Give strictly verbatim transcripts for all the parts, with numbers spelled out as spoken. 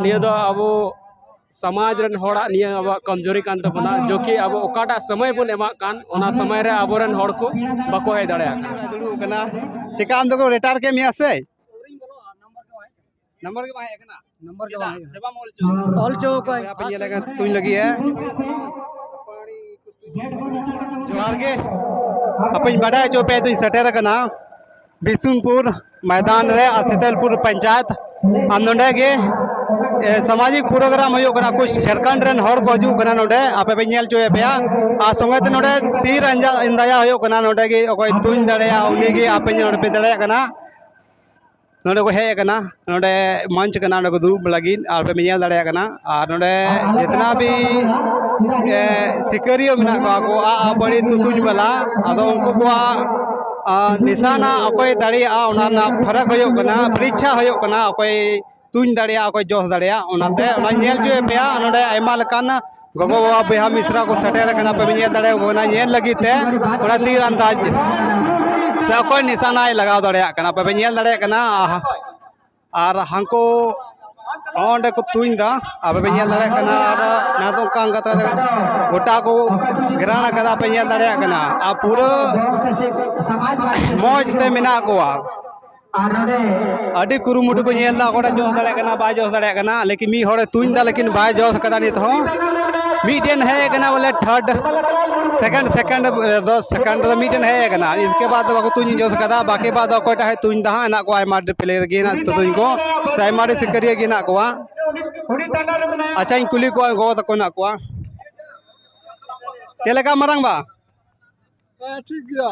ᱱᱤᱭᱟᱹ ᱫᱚ ᱟᱵᱚ ᱥᱚᱢᱟᱡᱽ ᱨᱮᱱ ᱦᱚᱲᱟᱜ ᱱᱤᱭᱟᱹ ᱟᱵᱚᱣᱟᱜ ᱠᱚᱢᱡᱳᱨᱤ ᱠᱟᱱ ᱛᱟᱵᱚᱱᱟ, ᱡᱚᱠᱤ ᱟᱵᱚ ᱚᱠᱟᱴᱟᱜ ᱥᱚᱢᱚᱭ ᱵᱚᱱ ᱮᱢᱟᱜ ᱠᱟᱱ, ᱚᱱᱟ ᱥᱚᱢᱚᱭ ᱨᱮ ᱟᱵᱚᱨᱮᱱ ᱦᱚᱲ ᱠᱚ ᱵᱟᱠᱚ ᱦᱮᱡ ᱫᱟᱲᱮᱭᱟᱜ ᱠᱟᱱᱟ᱾ ᱫᱩᱲᱩᱵ ᱠᱟᱱᱟ᱾ ᱪᱮᱠᱟ, ᱟᱢ ᱫᱚᱠᱚ ᱨᱮᱴᱟᱨ ᱠᱮᱫ ᱢᱮᱭᱟ ᱥᱮ? ᱱᱟᱢᱵᱟᱨ ᱜᱮ ᱵᱟᱝ ᱦᱮᱡ ᱟᱠᱟᱱᱟ᱾ ᱱᱟᱢᱵᱟᱨ ᱜᱮ ᱵᱟᱝ ᱦᱮᱡ ᱟᱠᱟᱱᱟ᱾ ᱥᱮ ᱵᱟᱢ ᱚᱞ ᱦᱚᱪᱚ? ᱚᱞ ᱦᱚᱪᱚ ᱟᱠᱟᱫ᱾ ᱟᱯᱮ ᱧᱮᱞ ᱞᱮᱠᱷᱟᱱ ᱛᱩᱧ ᱞᱟᱹᱜᱤᱫ, ᱦᱮᱸ? ᱡᱚᱦᱟᱨ ᱜᱮ᱾ ᱟᱯᱮᱧ ᱵᱟᱰᱟᱭ ᱦᱚᱪᱚ ᱯᱮᱭᱟ, ᱫᱩᱧ ᱥᱮᱴᱮᱨ ᱟᱠᱟᱱᱟ ᱵᱤᱥᱱᱩᱯᱩᱨ ᱢᱚᱭᱫᱟᱱ ᱨᱮ, ᱟᱨ ᱥᱤᱛᱟᱹᱞᱯᱩᱨ ᱯᱚᱧᱪᱟᱭᱮᱛ᱾ ᱟᱨ ᱱᱚᱰᱮ ᱜᱮ, ᱮ, ᱥᱟᱢᱟᱡᱤᱠ ᱯᱨᱳᱜᱨᱟᱢ ᱦᱩᱭᱩᱜ ᱠᱟᱱᱟ᱾ ᱠᱩᱪ ᱡᱷᱟᱲᱠᱷᱚᱸᱰ ᱨᱮᱱ ᱦᱚᱲ ᱠᱚ ᱦᱤᱡᱩᱜ ᱠᱟᱱᱟ ᱱᱚᱰᱮ, ᱟᱯᱮ ᱯᱮ ᱧᱮᱞ ᱦᱚᱪᱚᱭᱮᱫ ᱯᱮᱭᱟ᱾ ᱟᱨ ᱥᱚᱸᱜᱮ ᱛᱮ ᱱᱚᱰᱮ ᱛᱤᱨ ᱟᱸᱫᱟ-, ᱟᱸᱫᱟᱭᱟ ᱦᱩᱭᱩᱜ ᱠᱟᱱᱟ᱾ ᱱᱚᱰᱮ ᱜᱮ ᱚᱠᱚᱭ ᱛᱩᱧ ᱫᱟᱲᱮᱭᱟᱜᱼᱟ, ᱩᱱᱤ ᱜᱮ ᱟᱯᱮ ᱱᱚᱰᱮ ᱯᱮ ᱫᱟᱲᱮᱭᱟᱜ ᱠᱟᱱᱟ᱾ ᱱᱚᱰᱮ ᱠᱚ ᱦᱮᱡ ᱟᱠᱟᱱᱟ, ᱱᱚᱰᱮ ᱢᱚᱧᱪ ᱠᱟᱱᱟ, ᱱᱚᱰᱮ ᱠᱚ ᱫᱩᱲᱩᱵ ᱞᱟᱹᱜᱤᱫ, ᱟᱨ ᱯᱮ ᱧᱮᱞ ᱫᱟᱲᱮᱭᱟᱜ ᱠᱟᱱᱟ᱾ ᱟᱨ ᱱᱚᱰᱮ ᱡᱤᱛᱱᱟ ᱵᱷᱤ, ᱮ, ᱥᱤᱠᱟᱹᱨᱤᱭᱟᱹ ᱢᱮᱱᱟᱜ ᱠᱚᱣᱟ ᱠᱚ, ᱟᱜ ᱟᱵᱟᱹᱲᱤ ᱛᱩᱛᱩᱧ ᱵᱟᱞᱟ, ᱟᱫᱚ ᱩᱱᱠᱩ ᱠᱚᱣᱟᱜ, ᱟ, ᱱᱤᱥᱟᱱᱟ ᱚᱠᱚᱭ ᱫᱟᱲᱮᱭᱟᱜᱼᱟ, ᱚᱱᱟ ᱨᱮᱱᱟᱜ ᱯᱷᱟᱨᱟᱠ ᱦᱩᱭᱩᱜ ᱠᱟᱱᱟ, ᱯᱚᱨᱤᱠᱠᱷᱟ ᱦᱩᱭᱩᱜ ᱠᱟᱱᱟ, ᱚᱠᱚᱭ ᱛᱩᱧ ᱫᱟᱲᱮᱭᱟᱜᱼᱟ, ᱚᱠᱚᱭ ᱡᱚᱥ ᱫᱟᱲᱮᱭᱟᱜᱼᱟ᱾ ᱚᱱᱟᱛᱮ ᱚᱱᱟ ᱧᱮᱞ ᱦᱚᱪᱚᱭᱮᱫ ᱯᱮᱭᱟ, ᱱᱚᱰᱮ ᱟᱭᱢᱟ ᱞᱮᱠᱟᱱ ᱜᱚᱜᱚ ᱵᱟᱵᱟ ᱵᱚᱭᱦᱟ ᱢᱤᱥᱨᱟ ᱠᱚ ᱥᱮᱴᱮᱨ ᱟᱠᱟᱱᱟ, ᱯᱮ ᱧᱮᱞ ᱫᱟᱲᱮᱭᱟᱠᱚ ᱠᱟᱱᱟ ᱧᱮᱞ ᱞᱟᱹᱜᱤᱫ ᱛᱮ ᱚᱱᱟ ᱛᱤᱨ ᱟᱱᱫᱟᱡᱽ ᱥᱮ ᱚᱠᱚᱭ ᱱᱤᱥᱟᱱᱟᱭ ᱞᱟᱜᱟᱣ ᱫᱟᱲᱮᱭᱟᱜ ᱠᱟᱱᱟ, ᱯᱮ ᱧᱮᱞ ᱫᱟᱲᱮᱭᱟᱜ ᱠᱟᱱᱟ᱾ ᱟᱨ ᱦᱟᱱᱠᱩ ᱚᱸᱰᱮ ᱠᱚ ᱛᱩᱧ ᱫᱟ, ᱟᱯᱮ ᱯᱮ ᱧᱮᱞ ᱫᱟᱲᱮᱭᱟᱜ ᱠᱟᱱᱟ᱾ ᱟᱨ ᱱᱤᱛᱚᱜ ᱚᱱᱠᱟ ᱚᱱᱠᱟ ᱛᱮ ᱜᱚᱴᱟ ᱠᱚ ᱜᱷᱮᱨᱟᱣ ᱟᱠᱟᱫᱟ, ᱯᱮ ᱧᱮᱞ ᱫᱟᱲᱮᱭᱟᱜ ᱠᱟᱱᱟ᱾ ᱟᱨ ᱯᱩᱨᱟᱹ ᱢᱚᱡᱽ ᱛᱮ ᱢᱮᱱᱟᱜ ᱠᱚᱣᱟ᱾ ᱟᱹᱰᱤ ᱠᱩᱨᱩᱢᱩᱴᱩ ᱠᱚ ᱧᱮᱞ ᱫᱟ, ᱚᱠᱚᱭᱴᱟᱜ ᱡᱚᱥ ᱫᱟᱲᱮᱭᱟᱜ ᱠᱟᱱᱟ, ᱵᱟᱭ ᱡᱚᱥ ᱫᱟᱲᱮᱭᱟᱜ ᱠᱟᱱᱟ᱾ ᱞᱮᱠᱤᱱ ᱢᱤᱫ ᱦᱚᱲᱮ ᱛᱩᱧ ᱫᱟ, ᱞᱮᱠᱤᱱ ᱵᱟᱭ ᱡᱚᱥ ᱠᱟᱫᱟ ᱱᱤᱛ ᱦᱚᱸ᱾ ᱢᱤᱫᱴᱮᱱ ᱦᱮᱡ ᱠᱟᱱᱟ ᱵᱚᱞᱮ third, second, second, ᱫᱚᱥ second ᱨᱮ ᱢᱤᱫᱴᱮᱱ ᱦᱮᱡ ᱠᱟᱱᱟ᱾ ᱤᱥᱠᱮ ᱵᱟᱫ ᱫᱚ ᱵᱟᱠᱚ ᱛᱩᱧ ᱡᱚᱥ ᱠᱟᱫᱟ, ᱵᱟᱠᱤ ᱵᱟᱫ ᱫᱚ ᱚᱠᱚᱭᱴᱟᱜ ᱦᱮᱡ ᱛᱩᱧ ᱫᱟ ᱦᱟᱸᱜ, ᱦᱮᱱᱟᱜ ᱠᱚᱣᱟ ᱟᱭᱢᱟ ᱰᱷᱮᱨ player ᱜᱮ ᱦᱮᱱᱟᱜ ᱛᱩᱧ ᱠᱚ, ᱥᱮ ᱟᱭᱢᱟ ᱰᱷᱮᱨ ᱥᱤᱠᱟᱹᱨᱤᱭᱟᱹ ᱜᱮ ᱦᱮᱱᱟᱜ ᱠᱚᱣᱟ᱾ ᱟᱪᱪᱷᱟᱧ ᱠᱩᱞᱤ ᱠᱚᱣᱟ, ᱜᱚᱜᱚ ᱛᱟᱠᱚ ᱦᱮᱱᱟᱜ ᱠᱚᱣᱟ, ᱪᱮᱫ ᱞᱮᱠᱟ ᱢᱟᱨᱟᱝ ᱵᱟ? ᱦᱮᱸ, ᱴᱷᱤᱠ ᱜᱮᱭᱟ᱾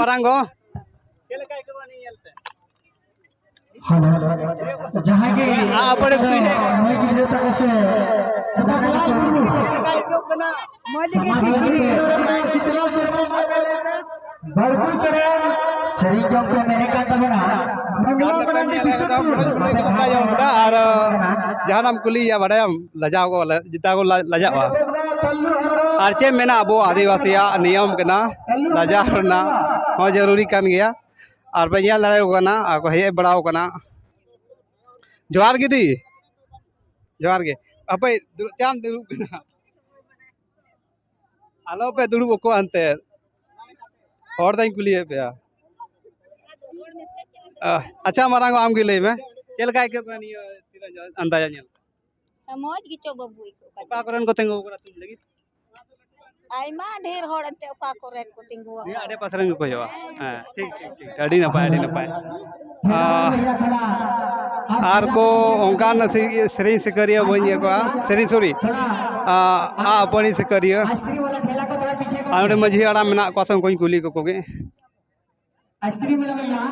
ᱢᱟᱨᱟᱝ ᱜᱚ, ᱪᱮᱫ ᱞᱮᱠᱟ ᱟᱹᱭᱠᱟᱹᱜ ᱠᱟᱱᱟ ᱱᱤᱭᱟᱹ ᱧᱮᱞ ᱛᱮ? ᱦᱮᱞᱳ, ᱡᱟᱦᱟᱸᱭ ᱜᱮ ᱟᱯᱟᱲᱮ ᱛᱩᱭ ᱦᱮᱡ ᱢᱟᱹᱭ ᱜᱤᱫᱽᱨᱟᱹ ᱛᱟᱠᱚ ᱥᱮ ᱪᱮᱫ ᱞᱮᱠᱟ ᱟᱹᱭᱠᱟᱹᱜ ᱠᱟᱱᱟ? ᱢᱚᱡᱽ ᱜᱮ, ᱴᱷᱤᱠ ᱜᱮ᱾ ᱵᱟᱹᱲᱠᱩ ᱥᱚᱨᱮᱱ ᱥᱮᱨᱮᱧ ᱡᱚᱝ ᱠᱚ ᱢᱮᱱᱮᱫ ᱠᱟᱱ ᱛᱟᱵᱚᱱᱟ᱾ ᱢᱚᱝᱜᱚᱞᱟ ᱢᱟᱨᱟᱱᱰᱤ ᱵᱤᱥᱱᱩᱯᱩᱨ᱾ ᱟᱨ ᱡᱟᱦᱟᱱᱟᱜ ᱮᱢ ᱠᱩᱞᱤᱭᱮᱭᱟ ᱵᱟᱲᱟᱭᱟᱢ, ᱞᱟᱡᱟᱣ ᱠᱚ ᱞᱟ-, ᱡᱮᱴᱟ ᱠᱚ ᱞᱟ-, ᱞᱟᱡᱟᱜᱼᱟ᱾ ᱟᱨ ᱪᱮᱫ ᱮᱢ ᱢᱮᱱᱟ, ᱟᱵᱚ ᱟᱹᱫᱤᱵᱟᱹᱥᱤᱭᱟᱜ ᱱᱤᱭᱚᱢ ᱠᱟᱱᱟ, ᱞᱟᱡᱟᱣ ᱨᱮᱱᱟᱜ ᱦᱚᱸ ᱡᱟᱹᱨᱩᱨᱤ ᱠᱟᱱ ᱜᱮᱭᱟ᱾ ᱟᱨ ᱯᱮ ᱧᱮᱞ ᱫᱟᱲᱮᱭᱟᱠᱚ ᱠᱟᱱᱟ, ᱟᱨ ᱠᱚ ᱦᱮᱡ ᱵᱟᱲᱟᱣ ᱠᱟᱱᱟ᱾ ᱡᱚᱦᱟᱨ ᱜᱮ ᱫᱤ᱾ ᱡᱚᱦᱟᱨ ᱜᱮ᱾ ᱟᱯᱮ ᱫᱩᱲᱩᱵ, ᱪᱟᱢ ᱫᱩᱲᱩᱵ ᱠᱟᱱᱟ? ᱟᱞᱚ ᱯᱮ ᱫᱩᱲᱩᱵ ᱠᱚᱜᱼᱟ ᱦᱟᱱᱛᱮ᱾ ᱦᱚᱲ ᱫᱚᱧ ᱠᱩᱞᱤᱭᱮᱫ ᱯᱮᱭᱟ᱾ ᱟᱦ, ᱟᱪᱪᱷᱟ ᱢᱟᱨᱟᱝ ᱜᱚ, ᱟᱢ ᱜᱮ ᱞᱟᱹᱭ ᱢᱮ, ᱪᱮᱫ ᱞᱮᱠᱟ ᱟᱹᱭᱠᱟᱹᱜ ᱠᱟᱱᱟ ᱱᱤᱭᱟᱹ ᱛᱤᱨᱟᱸᱡᱟ ᱟᱱᱫᱟᱭᱟ ᱧᱮᱞ? ᱢᱚᱡᱽ ᱜᱮᱪᱚ ᱵᱟᱹᱵᱩ ᱟᱹᱭᱠᱟᱹᱜ ᱠᱟᱱᱟ᱾ ᱚᱠᱟ ᱠᱚᱨᱮᱱ ᱠᱚ ᱛᱤᱸᱜᱩ ᱠᱟᱱᱟ ᱛᱩᱧ ᱞᱟᱹᱜᱤᱫ? ᱟᱭᱢᱟ ᱰᱷᱮᱨ ᱦᱚᱲ ᱮᱱᱛᱮ ᱚᱠᱟ ᱠᱚᱨᱮᱱ ᱠᱚ ᱛᱤᱸᱜᱩ ᱱᱤᱭᱟᱹ ᱟᱠᱟᱱᱟ᱾ ᱟᱰᱮ ᱯᱟᱥᱮ ᱨᱮᱱ ᱜᱮᱠᱚ ᱦᱩᱭᱩᱜᱼᱟ᱾ ᱦᱮᱸ, ᱴᱷᱤᱠ, ᱴᱷᱤᱠ, ᱴᱷᱤᱠ᱾ ᱟᱹᱰᱤ ᱱᱟᱯᱟᱭ, ᱟᱹᱰᱤ ᱱᱟᱯᱟᱭ᱾ ᱟᱦ, ᱟᱨ ᱠᱚ ᱚᱱᱠᱟᱱ ᱥᱮ-, ᱥᱮᱨᱮᱧ ᱥᱤᱠᱟᱹᱨᱤᱭᱟᱹ ᱵᱟᱹᱧ ᱤᱭᱟᱹ ᱠᱚᱣᱟ᱾ ᱥᱮᱨᱮᱧ, sorry, ᱟᱜ ᱟᱹᱯᱟᱹᱲᱤ ᱥᱤᱠᱟᱹᱨᱤᱭᱟᱹ᱾ ᱟᱨ ᱱᱚᱰᱮ ᱢᱟᱹᱡᱷᱤ ᱦᱟᱲᱟᱢ ᱢᱮᱱᱟᱜ ᱠᱚᱣᱟ ᱥᱮ, ᱩᱱᱠᱩᱧ ᱠᱩᱞᱤ ᱠᱚᱠᱚ ᱜᱮ᱾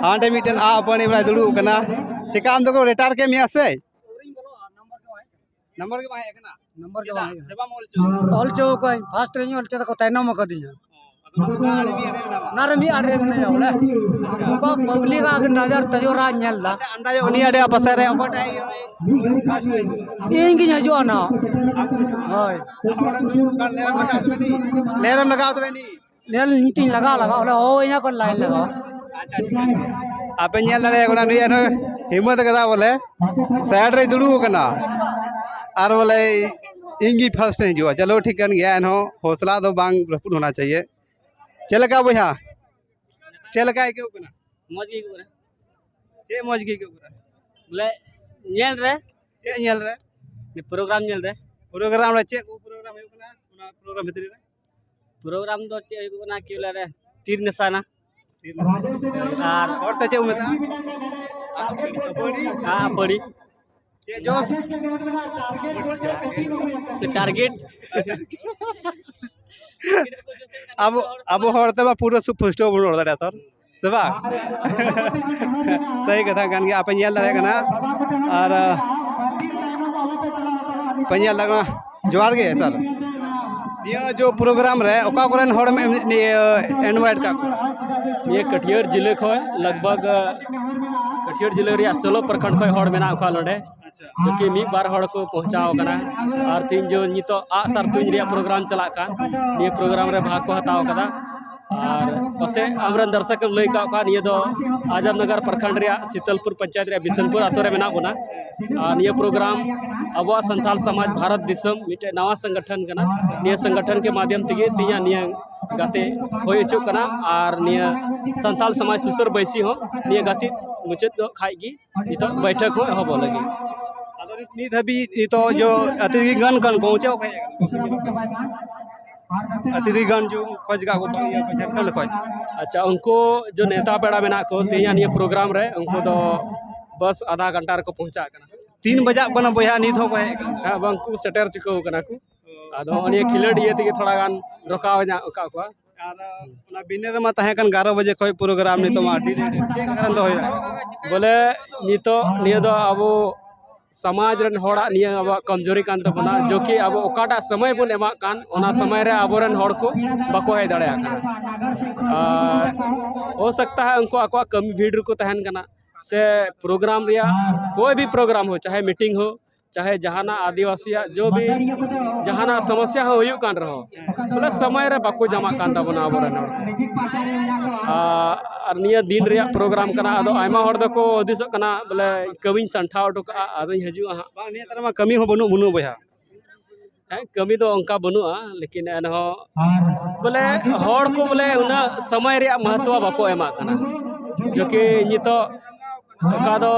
ᱦᱟᱸᱰᱮ ᱢᱤᱫᱴᱮᱱ ᱟᱜ ᱟᱹᱯᱟᱹᱲᱤ ᱵᱟᱞᱟᱭ ᱫᱩᱲᱩᱵ ᱟᱠᱟᱱᱟ᱾ ᱪᱮᱠᱟ, ᱟᱢ ᱫᱚᱠᱚ ᱨᱮᱴᱟᱨ ᱠᱮᱫ ᱢᱮᱭᱟ ᱥᱮ? ᱱᱟᱢᱵᱟᱨ ᱜᱮ ᱵᱟᱝ ᱦᱮᱡ ᱟᱠᱟᱱᱟ᱾ ᱱᱟᱢᱵᱟᱨ ᱜᱮ ᱵᱟᱝ ᱦᱮᱡ ᱥᱮ ᱵᱟᱢ ᱚᱞ ᱦᱚᱪᱚ? ᱚᱞ ᱦᱚᱪᱚ ᱠᱚᱣᱟᱧ, ᱯᱷᱟᱥᱴ ᱨᱮᱧ ᱚᱞ ᱦᱚᱪᱚ ᱛᱟᱠᱚ, ᱛᱟᱭᱱᱚᱢ ᱟᱠᱟᱫᱤᱧᱟ᱾ ᱟᱫᱚ ᱚᱱᱟ ᱫᱚ ᱚᱱᱟ ᱟᱲᱮ ᱢᱤᱫ ᱟᱲᱮ ᱢᱮᱱᱟᱢᱟ᱾ ᱚᱱᱟ ᱨᱮ ᱢᱤᱫ ᱟᱲᱮ ᱨᱮ ᱢᱮᱱᱟᱭᱟ ᱵᱚᱞᱮ᱾ ᱩᱱᱠᱩ ᱯᱟᱵᱽᱞᱤᱠ ᱟᱜ ᱱᱚᱡᱚᱨ ᱛᱮᱡᱚᱨᱟ ᱧᱮᱞ ᱫᱟ᱾ ᱟᱪᱪᱷᱟ, ᱟᱱᱫᱟᱡᱚᱜ ᱩᱱᱤ ᱟᱲᱮ ᱯᱟᱥᱮ ᱨᱮ ᱚᱠᱚᱭᱴᱟᱜ ᱤᱭᱟᱹ ᱯᱷᱟᱥᱴ ᱨᱮ ᱦᱤᱡᱩᱜᱼᱟ? ᱤᱧ ᱜᱤᱧ ᱦᱤᱡᱩᱜᱼᱟ ᱱᱟᱦᱟᱜ᱾ ᱦᱳᱭ᱾ ᱟᱢ ᱚᱸᱰᱮᱢ ᱫᱩᱲᱩᱵ ᱟᱠᱟᱱ, ᱞᱮᱨᱮᱢ ᱞᱟᱜᱟᱣ ᱛᱚᱵᱮ ᱱᱤ᱾ ᱞᱮᱨᱮᱢ ᱞᱟᱜᱟᱣ ᱛᱚᱵᱮ ᱱᱤ᱾ ᱧᱮᱞ ᱧᱤᱛᱤᱧ ᱞᱟᱜᱟᱣ ᱞᱟᱜᱟᱣ ᱚᱸᱰᱮ ᱦᱚᱦᱚᱭᱟ ᱠᱚ ᱞᱟᱭᱤᱱ ᱞᱟᱜᱟᱣ᱾ ᱟᱪᱪᱷᱟ, ᱴᱷᱤᱠ ᱜᱮᱭᱟ᱾ ᱟᱯᱮ ᱧᱮᱞ ᱫᱟᱲᱮᱭᱟᱜ ᱠᱟᱱᱟ, ᱱᱩᱭ ᱮᱱᱦᱚᱸ ᱦᱤᱢᱢᱚᱛ ᱠᱟᱫᱟ ᱵᱚᱞᱮ, ᱥᱟᱭᱤᱰ ᱨᱮᱭ ᱫᱩᱲᱩᱵ ᱟᱠᱟᱱᱟ ᱟᱨ ᱵᱚᱞᱮ ᱤᱧ ᱜᱮ ᱯᱷᱟᱥᱴ ᱤᱧ ᱦᱤᱡᱩᱜᱼᱟ᱾ ᱪᱚᱞᱚ, ᱴᱷᱤᱠ ᱠᱟᱱ ᱜᱮᱭᱟ, ᱮᱱᱦᱚᱸ ᱦᱚᱥᱞᱟ ᱫᱚ ᱵᱟᱝ ᱨᱟᱹᱯᱩᱫ ᱦᱚᱱᱟ ᱪᱟᱦᱤᱭᱮ᱾ ᱪᱮᱫ ᱞᱮᱠᱟ ᱵᱚᱭᱦᱟ? ᱪᱮᱫ ᱞᱮᱠᱟ ᱟᱹᱭᱠᱟᱹᱜ ᱠᱟᱱᱟ? ᱢᱚᱡᱽ ᱜᱮ ᱟᱹᱭᱠᱟᱹᱜ ᱠᱟᱱᱟ᱾ ᱪᱮᱫ ᱢᱚᱡᱽ ᱜᱮ ᱟᱹᱭᱠᱟᱹᱜ ᱠᱟᱱᱟ? ᱵᱚᱞᱮ ᱧᱮᱞ ᱨᱮ᱾ ᱪᱮᱫ ᱧᱮᱞ ᱨᱮ? ᱯᱨᱳᱜᱨᱟᱢ ᱧᱮᱞ ᱨᱮ᱾ ᱯᱨᱳᱜᱨᱟᱢ ᱨᱮ ᱪᱮᱫ ᱠᱚ ᱯᱨᱳᱜᱨᱟᱢ ᱦᱩᱭᱩᱜ ᱠᱟᱱᱟ ᱚᱱᱟ ᱯᱨᱳᱜᱨᱟᱢ ᱵᱷᱤᱛᱨᱤ ᱨᱮ? ᱯᱨᱳᱜᱨᱟᱢ ᱫᱚ ᱪᱮᱫ ᱦᱩᱭᱩᱜ ᱠᱟᱱᱟ ᱠᱤ ᱵᱚᱞᱮ ᱨᱮ ᱛᱤᱨ ᱱᱮᱥᱟᱱᱟ᱾ ᱛᱤᱨ ᱱᱮᱥᱟᱱᱟ᱾ ᱟᱨ ᱦᱚᱲ ᱛᱮ ᱪᱮᱫ ᱠᱚ ᱢᱮᱛᱟᱜᱼᱟ? ᱟᱯᱟᱹᱲᱤ᱾ ᱟᱯᱟᱹᱲᱤ᱾ ᱪᱮᱫ ᱡᱚᱥ? ᱴᱟᱨᱜᱮᱴ᱾ ᱟᱵᱚ, ᱟᱵᱚ ᱦᱚᱲ ᱛᱮᱢᱟ ᱯᱩᱨᱟᱹ ᱥᱩ-, ᱯᱩᱥᱴᱟᱹᱣ ᱵᱚᱱ ᱨᱚᱲ ᱫᱟᱲᱮᱭᱟᱜᱼᱟ ᱛᱚ, ᱥᱮ ᱵᱟᱝ? ᱥᱟᱹᱦᱤ ᱠᱟᱛᱷᱟ ᱠᱟᱱ ᱜᱮᱭᱟ, ᱟᱯᱮ ᱧᱮᱞ ᱫᱟᱲᱮᱭᱟᱜ ᱠᱟᱱᱟ᱾ ᱟᱨ, ᱯᱮ ᱧᱮᱞ ᱫᱟᱲᱮᱭᱟᱜ ᱠᱟᱱᱟ᱾ ᱡᱚᱦᱟᱨ ᱜᱮ ᱥᱟᱨ᱾ ᱱᱤᱭᱟᱹ ᱡᱚ ᱯᱨᱳᱜᱨᱟᱢ ᱨᱮ ᱚᱠᱟ ᱠᱚᱨᱮᱱ ᱦᱚᱲ ᱮᱢ, ᱤᱭᱟᱹ, ᱤᱱᱵᱷᱟᱭᱤᱴ ᱠᱟᱜ ᱠᱚᱣᱟ? ᱱᱤᱭᱟᱹ ᱠᱟᱹᱴᱷᱤᱭᱟᱹᱲ ᱡᱤᱞᱟᱹ ᱠᱷᱚᱱ ᱞᱟᱜᱽ ᱵᱷᱟᱜᱽ, ᱠᱟᱹᱴᱷᱤᱭᱟᱹᱲ ᱡᱤᱞᱟᱹ ᱨᱮᱭᱟᱜ ᱥᱳᱞᱳ ᱯᱨᱚᱠᱷᱚᱸᱰ ᱠᱷᱚᱱ ᱦᱚᱲ ᱢᱮᱱᱟᱜ ᱠᱚᱣᱟ ᱱᱚᱰᱮ᱾ ᱟᱪᱪᱷᱟ᱾ ᱡᱚᱠᱤ ᱢᱤᱫ ᱵᱟᱨ ᱦᱚᱲ ᱠᱚ ᱯᱳᱸᱣᱪᱷᱟᱣ ᱟᱠᱟᱱᱟ᱾ ᱟᱨ ᱛᱤᱦᱤᱧ ᱡᱚ ᱱᱤᱛᱚᱜ ᱟᱜᱼᱥᱟᱨ ᱛᱩᱧ ᱨᱮᱭᱟᱜ ᱯᱨᱳᱜᱨᱟᱢ ᱪᱟᱞᱟᱜ ᱠᱟᱱ, ᱱᱤᱭᱟᱹ ᱯᱨᱳᱜᱨᱟᱢ ᱨᱮ ᱵᱷᱟᱜᱽ ᱠᱚ ᱦᱟᱛᱟᱣ ᱟᱠᱟᱫᱟ᱾ ᱟᱨ ᱯᱟᱥᱮᱡ ᱟᱢᱨᱮᱱ ᱫᱚᱨᱥᱚᱠ ᱮᱢ ᱞᱟᱹᱭ ᱠᱟᱜ ᱠᱚᱣᱟ, ᱱᱤᱭᱟᱹ ᱫᱚ ᱟᱡᱟᱢ ᱱᱟᱜᱟᱨ ᱯᱨᱚᱠᱷᱚᱸᱰ ᱨᱮᱭᱟᱜ ᱥᱤᱛᱚᱞᱯᱩᱨ ᱯᱚᱧᱪᱟᱭᱮᱛ ᱨᱮᱭᱟᱜ ᱵᱤᱥᱱᱯᱩᱨ ᱟᱛᱳ ᱨᱮ ᱢᱮᱱᱟᱜ ᱵᱚᱱᱟ᱾ ᱟᱨ ᱱᱤᱭᱟᱹ ᱯᱨᱳᱜᱨᱟᱢ ᱟᱵᱚᱣᱟᱜ ᱥᱟᱱᱛᱟᱲ ᱥᱚᱢᱟᱡᱽ ᱵᱷᱟᱨᱚᱛ ᱫᱤᱥᱚᱢ ᱢᱤᱫᱴᱮᱡ ᱱᱟᱣᱟ ᱥᱚᱝᱜᱚᱴᱷᱚᱱ ᱠᱟᱱᱟ᱾ ᱱᱤᱭᱟᱹ ᱥᱚᱝᱜᱚᱴᱷᱚᱱ ᱠᱮ ᱢᱟᱫᱷᱭᱚᱢ ᱛᱮᱜᱮ ᱛᱮᱦᱮᱧᱟᱜ ᱱᱤᱭᱟᱹ ᱜᱟᱛᱮ ᱦᱩᱭ ᱦᱚᱪᱚᱜ ᱠᱟᱱᱟ᱾ ᱟᱨ ᱱᱤᱭᱟᱹ ᱥᱟᱱᱛᱟᱲ ᱥᱚᱢᱟᱡᱽ ᱥᱩᱥᱟᱹᱨ ᱵᱟᱹᱭᱥᱤ ᱦᱚᱸ ᱱᱤᱭᱟᱹ ᱜᱟᱛᱮ ᱢᱩᱪᱟᱹᱫ ᱫᱚ ᱠᱷᱟᱡ ᱜᱮ ᱱᱤᱛᱚᱜ ᱵᱟᱹᱭᱴᱷᱟᱹᱠ ᱦᱚᱸ ᱮᱦᱚᱵᱚᱜ ᱞᱟᱹᱜᱤᱫ᱾ ᱟᱫᱚ ᱱᱤᱛ, ᱱᱤᱛ ᱦᱟᱹᱵᱤᱡ ᱱᱤᱛᱚᱜ ᱡᱚ ᱟᱹᱛᱤᱨᱤ ᱜᱟᱱ ᱠᱟᱱ ᱠᱚ ᱪᱮᱫ ᱠᱚ ᱦᱮᱡ ᱟᱠᱟᱱᱟ? ᱟᱹᱛᱤᱨᱤ ᱜᱟᱱ ᱡᱚ ᱠᱷᱚᱡ ᱠᱟᱜ ᱠᱚ ᱤᱭᱟᱹ ᱠᱚ ᱡᱷᱟᱲᱠᱷᱚᱸᱰ ᱠᱷᱚᱡ᱾ ᱟᱪᱪᱷᱟ, ᱩᱱᱠᱩ ᱡᱚ ᱱᱮᱣᱛᱟ ᱯᱮᱲᱟ ᱢᱮᱱᱟᱜ ᱠᱚ ᱛᱮᱦᱮᱧᱟᱜ ᱱᱤᱭᱟᱹ ᱯᱨᱳᱜᱨᱟᱢ ᱨᱮ, ᱩᱱᱠᱩ ᱫᱚ ᱵᱟᱥ ᱟᱫᱷᱟ ᱜᱷᱚᱱᱴᱟ ᱨᱮᱠᱚ ᱯᱳᱸᱣᱪᱷᱟᱜ ᱠᱟᱱᱟ᱾ ᱛᱤᱱ ᱵᱟᱡᱟᱜ ᱠᱟᱱᱟ ᱵᱚᱭᱦᱟ, ᱱᱤᱛ ᱦᱚᱸ ᱠᱚ ᱦᱮᱡ ᱟᱠᱟᱱᱟ? ᱦᱮᱸ, ᱵᱟᱝ ᱠᱚ ᱥᱮᱴᱮᱨ ᱪᱩᱠᱟᱹᱣ ᱠᱟᱱᱟ ᱠᱚ᱾ ᱟᱫᱚ ᱦᱚᱸᱜᱼᱚ ᱱᱤᱭᱟᱹ ᱠᱷᱮᱞᱳᱰ ᱤᱭᱟᱹ ᱛᱮᱜᱮ ᱛᱷᱚᱲᱟ ᱜᱟᱱ ᱨᱚᱠᱟᱣ ᱧᱚᱜ ᱟᱠᱟᱫ ᱠᱚᱣᱟ᱾ ᱟᱨ ᱚᱱᱟ ᱵᱤᱱᱟᱹ ᱨᱮᱢᱟ ᱛᱟᱦᱮᱸ ᱠᱟᱱ ᱮᱜᱟᱨᱚ ᱵᱟᱡᱮ ᱠᱷᱚᱡ ᱯᱨᱳᱜᱨᱟᱢ, ᱱᱤᱛᱚᱜ ᱢᱟ ᱟᱹᱰᱤ ᱞᱮᱴ᱾ ᱪᱮᱫ ᱠᱟᱨᱚᱱ ᱫᱚ ᱦᱩᱭ ᱫᱟᱲᱮᱭᱟᱜᱼᱟ? ᱵᱚᱞᱮ ᱱᱤᱛᱚᱜ ᱱᱤᱭᱟᱹ ᱫᱚ ᱟᱵᱚ ᱥᱚᱢᱟᱡᱽ ᱨᱮᱱ ᱦᱚᱲᱟᱜ ᱱᱤᱭᱟᱹ ᱟᱵᱚᱣᱟᱜ ᱠᱚᱢᱡᱳᱨᱤ ᱠᱟᱱ ᱛᱟᱵᱚᱱᱟ, ᱡᱚᱠᱤ ᱟᱵᱚ ᱚᱠᱟᱴᱟᱜ ᱥᱚᱢᱚᱭ ᱵᱚᱱ ᱮᱢᱟᱜ ᱠᱟᱱ, ᱚᱱᱟ ᱥᱚᱢᱚᱭ ᱨᱮ ᱟᱵᱚᱨᱮᱱ ᱦᱚᱲ ᱠᱚ ᱵᱟᱠᱚ ᱦᱮᱡ ᱫᱟᱲᱮᱭᱟᱜ ᱠᱟᱱᱟ᱾ ᱟᱨ ᱦᱳ ᱥᱟᱠᱛᱟ ᱦᱟᱭ ᱩᱱᱠᱩ ᱟᱠᱚᱣᱟᱜ ᱠᱟᱹᱢᱤ ᱵᱷᱤᱲ ᱨᱮᱠᱚ ᱛᱟᱦᱮᱱ ᱠᱟᱱᱟ, ᱥᱮ ᱯᱨᱳᱜᱨᱟᱢ ᱨᱮᱭᱟᱜ ᱠᱳᱭ ᱵᱷᱤ ᱯᱨᱳᱜᱨᱟᱢ ᱦᱳ, ᱪᱟᱦᱮ ᱢᱤᱴᱤᱝ ᱦᱳ, ᱪᱟᱦᱮ ᱡᱟᱦᱟᱱᱟᱜ ᱟᱹᱫᱤᱵᱟᱹᱥᱤᱭᱟᱜ ᱡᱚ ᱵᱷᱤ ᱡᱟᱦᱟᱱᱟᱜ ᱥᱚᱢᱚᱥᱭᱟ ᱦᱚᱸ ᱦᱩᱭᱩᱜ ᱠᱟᱱ ᱨᱮᱦᱚᱸ, ᱵᱚᱞᱮ ᱥᱚᱢᱚᱭ ᱨᱮ ᱵᱟᱠᱚ ᱡᱟᱢᱟᱜ ᱠᱟᱱ ᱛᱟᱵᱚᱱᱟ ᱟᱵᱚᱨᱮᱱ ᱦᱚᱲ᱾ ᱟᱨ, ᱟᱨ ᱱᱤᱭᱟᱹ ᱫᱤᱱ ᱨᱮᱭᱟᱜ ᱯᱨᱳᱜᱨᱟᱢ ᱠᱟᱱᱟ, ᱟᱫᱚ ᱟᱭᱢᱟ ᱦᱚᱲ ᱫᱚᱠᱚ ᱦᱩᱫᱤᱥᱚᱜ ᱠᱟᱱᱟ ᱵᱚᱞᱮ ᱠᱟᱹᱢᱤᱧ ᱥᱟᱢᱴᱷᱟᱣ ᱦᱚᱴᱚ ᱠᱟᱜᱼᱟ, ᱟᱫᱚᱧ ᱦᱤᱡᱩᱜᱼᱟ ᱦᱟᱸᱜ᱾ ᱵᱟᱝ, ᱱᱤᱭᱟᱹ ᱛᱟᱨᱟ ᱢᱟ ᱠᱟᱹᱢᱤ ᱦᱚᱸ ᱵᱟᱹᱱᱩᱜ, ᱵᱟᱹᱱᱩᱜ ᱵᱚᱭᱦᱟ᱾ ᱦᱮᱸ, ᱠᱟᱹᱢᱤ ᱫᱚ ᱚᱱᱠᱟ ᱵᱟᱹᱱᱩᱜᱼᱟ, ᱞᱮᱠᱤᱱ ᱮᱱᱦᱚᱸ ᱵᱚᱞᱮ ᱦᱚᱲ ᱠᱚ ᱵᱚᱞᱮ ᱩᱱᱟᱹᱜ ᱥᱚᱢᱚᱭ ᱨᱮᱭᱟᱜ ᱢᱚᱦᱚᱛᱛᱚ ᱵᱟᱠᱚ ᱮᱢᱟᱜ ᱠᱟᱱᱟ, ᱡᱚᱠᱤ ᱱᱤᱛᱚᱜ ᱚᱠᱟ ᱫᱚ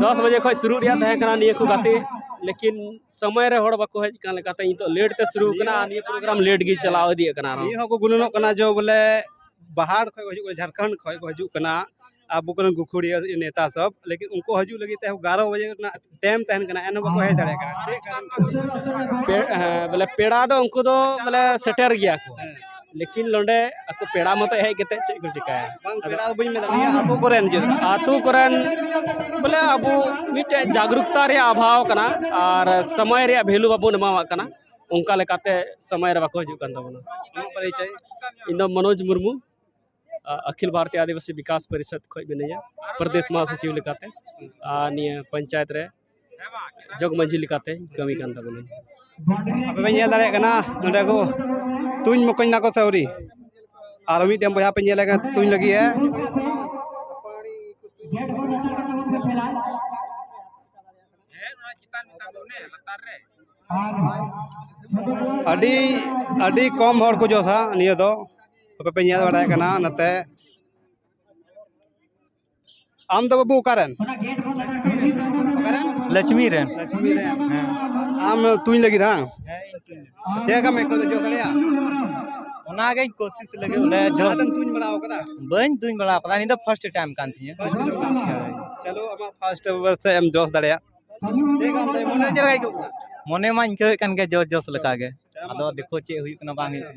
ᱫᱚᱥ ᱵᱟᱡᱮ ᱠᱷᱚᱱ ᱥᱩᱨᱩᱜ ᱨᱮᱭᱟᱜ ᱛᱟᱦᱮᱸ ᱠᱟᱱᱟ ᱱᱤᱭᱟᱹ ᱠᱚ ᱜᱟᱛᱮ, ᱞᱮᱠᱤᱱ ᱥᱚᱢᱚᱭ ᱨᱮ ᱦᱚᱲ ᱵᱟᱠᱚ ᱦᱮᱡ ᱠᱟᱱ ᱞᱮᱠᱟᱛᱮ ᱱᱤᱛᱚᱜ ᱞᱮᱴ ᱛᱮ ᱥᱩᱨᱩ ᱠᱟᱱᱟ ᱟᱨ ᱱᱤᱭᱟᱹ ᱯᱨᱳᱜᱨᱟᱢ ᱞᱮᱴ ᱜᱮ ᱪᱟᱞᱟᱣ ᱤᱫᱤᱜ ᱠᱟᱱᱟ ᱟᱨᱦᱚᱸ᱾ ᱱᱤᱭᱟᱹ ᱦᱚᱸᱠᱚ ᱜᱩᱱᱟᱹᱱᱚᱜ ᱠᱟᱱᱟ ᱡᱮ ᱵᱚᱞᱮ ᱵᱟᱦᱟᱨ ᱠᱷᱚᱡ ᱠᱚ ᱦᱤᱡᱩᱜ ᱠᱟᱱᱟ, ᱡᱷᱟᱲᱠᱷᱚᱸᱰ ᱠᱷᱚᱡ ᱠᱚ ᱦᱤᱡᱩᱜ ᱠᱟᱱᱟ, ᱟᱵᱚ ᱠᱚᱨᱮᱱ ᱜᱩᱠᱷᱩᱲᱤᱭᱟᱹ ᱱᱮᱛᱟ ᱥᱚᱵ, ᱞᱮᱠᱤᱱ ᱩᱱᱠᱩ ᱦᱤᱡᱩᱜ ᱞᱟᱹᱜᱤᱫ ᱛᱮ ᱮᱜᱟᱨᱚ ᱵᱟᱡᱮ ᱨᱮᱱᱟᱜ ᱴᱟᱭᱤᱢ ᱛᱟᱦᱮᱱ ᱠᱟᱱᱟ, ᱮᱱᱦᱚᱸ ᱵᱟᱠᱚ ᱦᱮᱡ ᱫᱟᱲᱮᱭᱟᱜ ᱠᱟᱱᱟ᱾ ᱪᱮᱫ ᱠᱟᱨᱚᱱ ᱠᱟᱱᱟ? ᱯᱮ-, ᱦᱮᱸ, ᱵᱚᱞᱮ ᱯᱮᱲᱟ ᱫᱚ ᱩᱱᱠᱩ ᱫᱚ ᱵᱚᱞᱮ ᱥᱮᱴᱮᱨ ᱜᱮᱭᱟ ᱠᱚ, ᱦᱮᱸ᱾ ᱞᱮᱠᱤᱱ ᱱᱚᱰᱮ ᱟᱠᱚ ᱯᱮᱲᱟ ᱢᱚᱛᱚ ᱦᱮᱡ ᱠᱟᱛᱮ ᱪᱮᱫ ᱠᱚ ᱪᱤᱠᱟᱹᱭᱟ? ᱵᱟᱝ, ᱟᱫᱚ ᱯᱮᱲᱟ ᱫᱚ ᱵᱟᱹᱧ ᱢᱮᱱᱟ, ᱱᱤᱭᱟᱹ ᱟᱹᱛᱩ ᱠᱚᱨᱮᱱ ᱡᱮ ᱟᱹᱛᱩ ᱠᱚᱨᱮᱱ ᱵᱚᱞᱮ ᱟᱵᱚ ᱢᱤᱫᱴᱮᱡ ᱡᱟᱜᱽᱨᱩᱠᱛᱟ ᱨᱮᱭᱟᱜ ᱚᱵᱷᱟᱣ ᱠᱟᱱᱟ ᱟᱨ ᱥᱚᱢᱚᱭ ᱨᱮᱭᱟᱜ ᱵᱷᱮᱞᱩ ᱵᱟᱵᱚᱱ ᱮᱢᱟᱣᱟᱜ ᱠᱟᱱᱟ, ᱚᱱᱠᱟ ᱞᱮᱠᱟᱛᱮ ᱥᱚᱢᱚᱭ ᱨᱮ ᱵᱟᱠᱚ ᱦᱤᱡᱩᱜ ᱠᱟᱱ ᱛᱟᱵᱚᱱᱟ᱾ ᱟᱢᱟᱜ ᱯᱚᱨᱤᱪᱚᱭ? ᱤᱧ ᱫᱚ ᱢᱚᱱᱳᱡᱽ ᱢᱩᱨᱢᱩ, ᱟ, ᱟᱠᱷᱤᱞ ᱵᱷᱟᱨᱚᱛᱤᱭᱚ ᱟᱹᱫᱤᱵᱟᱹᱥᱤ ᱵᱤᱠᱟᱥ ᱯᱚᱨᱤᱥᱚᱫᱽ ᱠᱷᱚᱱ ᱢᱤᱱᱟᱹᱧᱟ, ᱯᱨᱚᱫᱮᱥ ᱢᱟᱦᱟᱥᱚᱪᱤᱵᱽ ᱞᱮᱠᱟᱛᱮ᱾ ᱟᱨ ᱱᱤᱭᱟᱹ ᱯᱚᱧᱪᱟᱭᱮᱛ ᱨᱮ ᱡᱚᱜᱽ ᱢᱟᱹᱡᱷᱤ ᱞᱮᱠᱟᱛᱮ ᱠᱟᱹᱢᱤ ᱠᱟᱱ ᱛᱟᱵᱚᱱᱟᱹᱧ᱾ ᱟᱯᱮ ᱯᱮ ᱧᱮᱞ ᱫᱟᱲᱮᱭᱟᱜ ᱠᱟᱱᱟ ᱱᱚᱰᱮ ᱠᱚ ᱛᱩᱧ ᱢᱚᱠᱚᱧ ᱱᱟᱠᱚ ᱥᱮ ᱟᱹᱣᱨᱤ? ᱟᱨ ᱢᱤᱫᱴᱮᱱ ᱵᱚᱭᱦᱟ ᱯᱮ ᱧᱮᱞᱮ ᱠᱟᱱ ᱛᱩᱧ ᱞᱟᱹᱜᱤᱫ ᱮ᱾ ᱟᱹᱰᱤ ᱟᱹᱰᱤ ᱠᱚᱢ ᱦᱚᱲ ᱠᱚ ᱡᱚᱥᱟ ᱱᱤᱭᱟᱹ ᱫᱚ᱾ ᱟᱯᱮ ᱯᱮ ᱧᱮᱞ ᱵᱟᱲᱟᱭᱮᱫ ᱠᱟᱱᱟ ᱱᱚᱛᱮ᱾ ᱟᱢ ᱫᱚ ᱵᱟᱹᱵᱩ ᱚᱠᱟᱨᱮᱱ? ᱚᱠᱟᱨᱮᱱ? ᱞᱟᱪᱷᱢᱤ ᱨᱮᱱ᱾ ᱞᱟᱪᱷᱢᱤ ᱨᱮᱱ᱾ ᱦᱮᱸ᱾ ᱟᱢ ᱛᱩᱧ ᱞᱟᱹᱜᱤᱫ ᱦᱟᱝ? ᱦᱮᱸ, ᱤᱧ ᱛᱩᱧ ᱞᱟᱹᱜᱤᱫ᱾ ᱪᱮᱫ ᱞᱮᱠᱟᱢ ᱟᱹᱭᱠᱟᱹᱣ ᱫᱟ, ᱡᱚᱥ ᱫᱟᱲᱮᱭᱟᱜᱼᱟ? ᱚᱱᱟᱜᱤᱧ ᱠᱳᱥᱤᱥ ᱞᱟᱹᱜᱤᱫ ᱵᱚᱞᱮ, ᱡᱚᱥ᱾ ᱟᱢ ᱛᱩᱧ ᱵᱟᱲᱟ ᱟᱠᱟᱫᱟ? ᱵᱟᱹᱧ ᱛᱩᱧ ᱵᱟᱲᱟ ᱟᱠᱟᱫᱟ, ᱱᱤᱭᱟᱹ ᱫᱚ first time ᱠᱟᱱ ᱛᱤᱧᱟᱹ᱾ First time ᱠᱟᱱ ᱛᱤᱧᱟᱹ᱾ ᱦᱳᱭ᱾ ᱪᱚᱞᱚ, ᱟᱢᱟᱜ first ᱵᱟᱨ ᱥᱮ ᱮᱢ ᱡᱚᱥ ᱫᱟᱲᱮᱭᱟᱜ᱾ ᱪᱮᱫ ᱞᱮᱠᱟ ᱟᱢ ᱫᱚ ᱢᱚᱱᱮ ᱪᱮᱫ ᱞᱮᱠᱟ ᱟᱹᱭᱠᱟᱹᱜ ᱠᱟᱱᱟ? ᱢᱚᱱᱮ ᱢᱟᱧ ᱟᱹᱭᱠᱟᱹᱣᱮᱫ ᱠᱟᱱ ᱜᱮ ᱡᱚᱥ ᱡᱚᱥ ᱞᱮᱠᱟ ᱜᱮ᱾ ᱟᱫᱚ ᱫᱮᱠᱷᱳ ᱪᱮᱫ ᱦᱩᱭᱩᱜ ᱠᱟᱱᱟ ᱵᱟᱝ ᱦᱩᱭᱩᱜ ᱠᱟᱱᱟ᱾